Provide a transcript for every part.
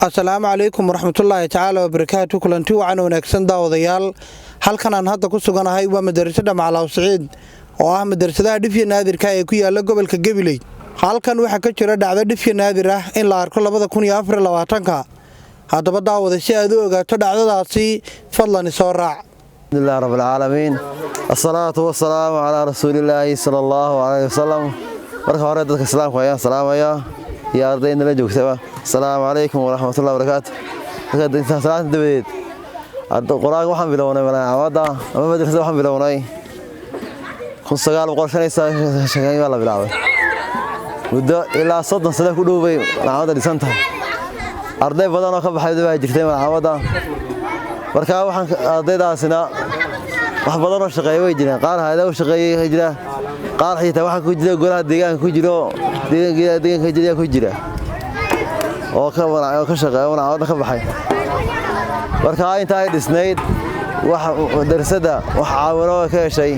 Asalaamu calaykum waraxmatullaahi tacaala wabarakaatu. Kulanti wacan wanaagsan, daawadayaal. Halkan aan hadda ku suganahay waa madarasada Macalin Siciid, oo ah madarasadaha dhifya naadirka ee ku yaala gobolka Gabiley. Halkan waxaa ka jira dhacdo dhifya naadir ah in la arko 2024-ka. Haddaba daawada, si aad u ogaato dhacdadaasi, fadlan isoo raac. Alxamdulilah rab alcaalamiin, asalaatu wasalaamu calaa rasuulillaahi sala allahu calayhi wasalam. Marka hore dadka islaamka ayaan salaamayaa iyo ardayna la joogtaba. Asalaamu calaykum waraxmatullahi wabarakaatu. Salaanta dabadeed, qur-aanka waxaan bilownay malaamada ama madrasada waxaan bilownay 1995 baa la bilaabay. Muddo ilaa 30 sano ku dhow bay malcamada dhisan tahay. Arday badan oo ka baxay baa jirtay malcamada. Marka waxaan ardaydaasina wax badan oo shaqeeya way jireen. Qaar hay'ada u shaqeeyay jira, qaar xitaa waxaa ku jira golaha deegaanka ku jiro, deegaanka jira ku jira oo ka shaqeeya malcamada ka baxay. Marka inta ay dhisnayd wax darasada, wax caawino ka heshay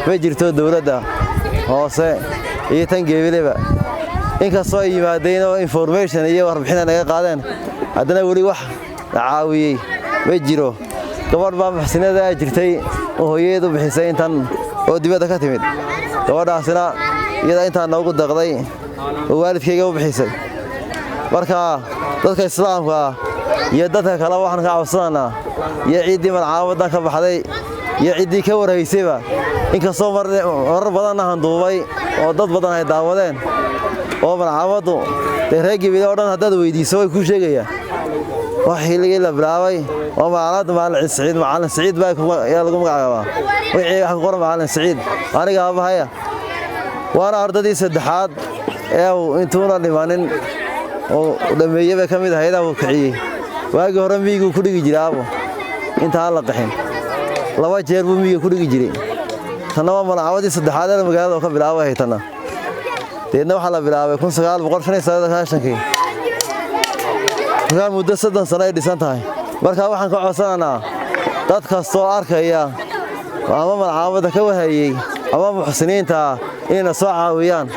ma jirto dowladda hoose iyo tan Gebileba. Inkastoo ay yimaadeen oo information iyo warbixin naga qaadeen, haddana weli wax na caawiyey ma jiro. Gabadh baa muxsinada jirtay oo hooyadeed u bixisay intan oo dibadda ka timid. Gabadhaasina iyada intaa noogu daqday oo waalidkayga u bixisay. Marka dadka islaamka iyo dadka kale waxaan ka cabsanaynaa, iyo ciiddii malcaamaddan ka baxday iyo ciddii ka warhaysayba, inkastoo marar badanna handuubay oo dad badan ay daawadeen oo malcaamaddu dee reer Gebile oo dhan haddaad weydiiso way kuu sheegayaan wax xilligii la bilaabay. Oo macalada Macalin Siciid, Macalin Siciid baa yaa lagu magacaabaa. Wixii wax ku qoran Macalin Siciid aniga aabahaya, waana ardadii saddexaad ee uu intuuna dhimanin oo dhameeye bay ka mid ahayd uu kiciyey. Waagii hore miyiguu ku dhigi jiray aabo intaan la qaxin. Laba jeer buu miyiga ku dhigi jiray. Tanna waa malcamadii saddexaad ee magaalada oo ka bilaabay. Tanna deedna waxaa la bilaabay 1995-kii. Markaa muddo 30 sano ay dhisan tahay. Markaa waxaan ka codsanaynaa dad kastoo arkaya ama malcaamada ka wahayey ama muxsiniinta inayna soo caawiyaan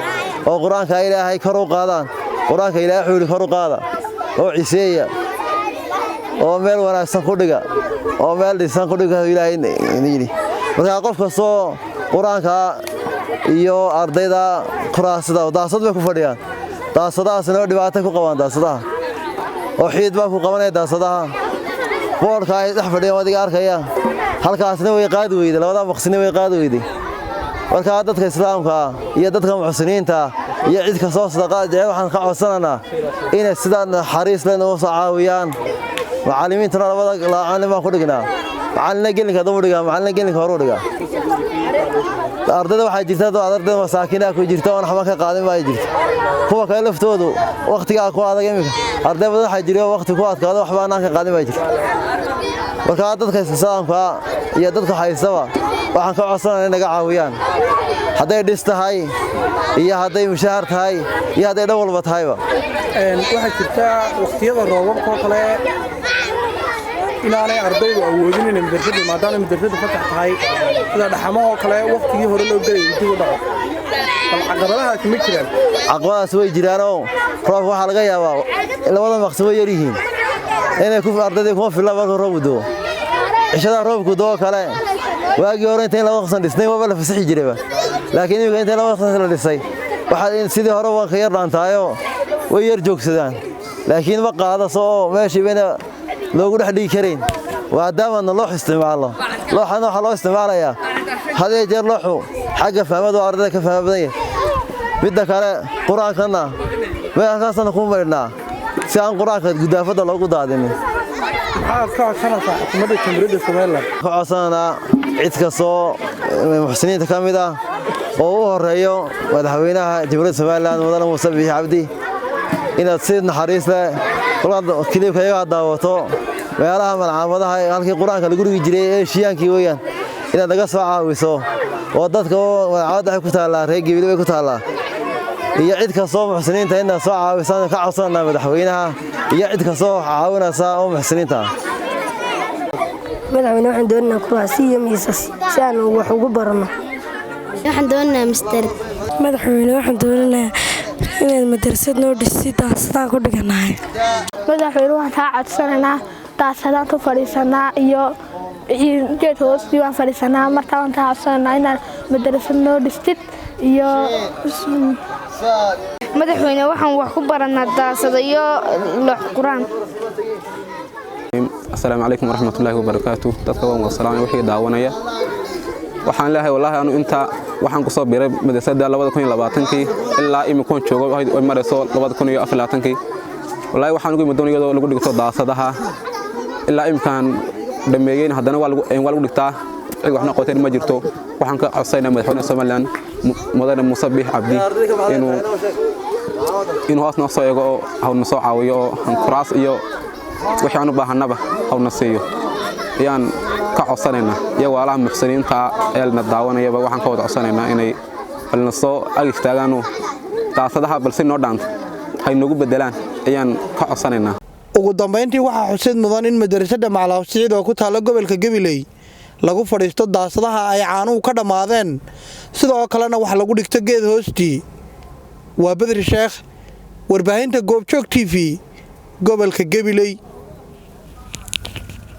oo qur-aanka Ilaahay kor u qaadaan. Qur-aanka Ilaahay wuxuu yidhi: "Kor u qaada oo ciseeya oo meel wanaagsan ku dhiga oo meel dhisan ku dhiga," Ilaahay yidhi. Markaa qof kastoo qur-aanka iyo ardayda kuraasada daasad bay ku fadhiyaan, daasadahaasna dhibaato ku qabaan, daasadaha oo xiid baa ku qabanaya. Daasadaha boodhka ay dhex fadhiyaan adiga arkaya, halkaasna way qaadi weyday, labada maqsina way qaadi weyday. Markaa dadka islaamka iyo dadka muxsiniinta iyo cid kastoo sadaqada jecel waxaan ka codsanaynaa inay sidaa naxariis leh nagu soo caawiyaan. Macallimiintuna labada macallin baan ku dhignaa. Macallinna gelinka dambu dhigaa, macallinna gelinka horu dhigaa. Ardayda waxaa jirta ardayda masaakiinaha ku jirta oon waxba ka qaadin baa jirta. Kuwa kale laftoodu wakhtigaa ku adag. Iminka arday badan waxaa jira wakhti ku adkaado, waxba anaan ka qaadin baa jirta. Markaa dadka islaamka iyo dadka haystaba waxaan ka codsanaya in naga caawiyaan, hadday dhis tahay iyo hadday mushaahar tahay iyo hadday dhan walba tahayba. Waxaa jirta wakhtiyada roobabka oo kale inaanay ardaydu awoodin inay madrasadu, maadaama madrasadu fasax tahay, sida dhaxamahoo kale wakhtigii hore loo gelayay dib u dhaco. Bal caqabadahaasi ma jiraan? Caqabadaas way jiraanoo roobka waxaa laga yaabaa labada maqsin way yar yihiin, inay ardaydii kuma filla markuu roobku doo. Cishada roobku doo kale, waagii hore intayn laba maqsin dhisnay waaba la fasixi jirayba, laakiin iminka intayn laba maqsin la dhisay waxaa sidii hore waan ka yar dhaantaayoo way yar joogsadaan, laakiin ma qaado soo meeshii bayna loogu dhex dhigi karayn, maadaamana loox isticmaalno. Looxana waxaa loo isticmaalayaa had iyo jeer looxu xagga fahmada oo ardayda ka fahma badan yahay. Midda kale, qur-aankana meel halkaasana ku maydhnaa si aan qur-aanka gudaafadda loogu daadinin. Maxaad ka codsanaysaa xukuumadda Jamhuuriyadda Somaliland? Ka codsananaa cid kastoo muxsiniinta ka mid ah oo u horeeyo madaxweynaha Jamhuuriyadda Somaliland, Mudane Muuse Biixi Cabdi, inaad si naxariis leh kolkaad clip-ka iyagaa daawato meelaha malcaamadaha halkii qur-aanka lagu dhigi jiray ee shiyaankii weeyaan, inaad naga soo caawiso oo dadka malcaamadda waxay ku taallaa reer Gebile bay ku taallaa, iyo cid kastoo muxsiniinta inaad soo caawisaan ka codsananaa madaxweynaha iyo cid kastoo caawinaysa oo muxsiniinta. Madaxweyne, waxaan doonaynaa kuraasi iyo miisas si aan wax ugu baranno. Waxaan doonaynaa mastarad. Madaxweyne, waxaan doonaynaa inaad madrasad noo dhisid, daasadaan ku dhiganahay. Madaxweyne, waan kaa codsanaynaa. Daasadaan ku fadhiisanaa iyo geed hoostii waan fadhiisanaa. Markaa waan kaa codsanaynaa inaad madarasad noo dhistid iyo Madaxweyne, waxaan wax ku baranaa daasada iyo loox Qur-aan. Asalaamu calaykum waraxmatullaahi wabarakaatu. Dadka waan wada salaamay wixii daawanaya. Waxaan leeyahay, wallaahi anu inta waxaan kusoo biiray madrasadda 2020-kii, ilaa imikoon joogo ay marayso 2024-kii. Wallaahi waxaan ugu imid iyadoo lagu dhigto daasadaha. Ilaa imkaan dhameeyeyn haddana waa lagu dhigtaa, cid waxna qoteen ma jirto. Waxaan ka codsaynaa madaxweynaha Somaliland, mudane Muuse Biix Cabdi, inuu hoos noo soo eego oo hawna soo caawiyo oo kuraas iyo wixii aan u baahannaba hawna siiyo ayaan ka codsanaynaa. Iyo waalaha muxsiniinta ee na daawanayaba waxaan ka wada codsanaynaa inay balna soo ag istaagaanoo daasadaha balsi noo dhaanta hay noogu beddelaan ayaan ka codsanaynaa. Ugu dambayntii, waxaa xusid mudan in madarasada Maclaw Siciid oo ku taalla gobolka Gabiley lagu fadhiisto daasadaha ay caanuhu ka dhammaadeen, sidoo kalena wax lagu dhigto geed hoostii. Waa Bedri Sheekh, warbaahinta Goobjoog TV, gobolka Gabiley.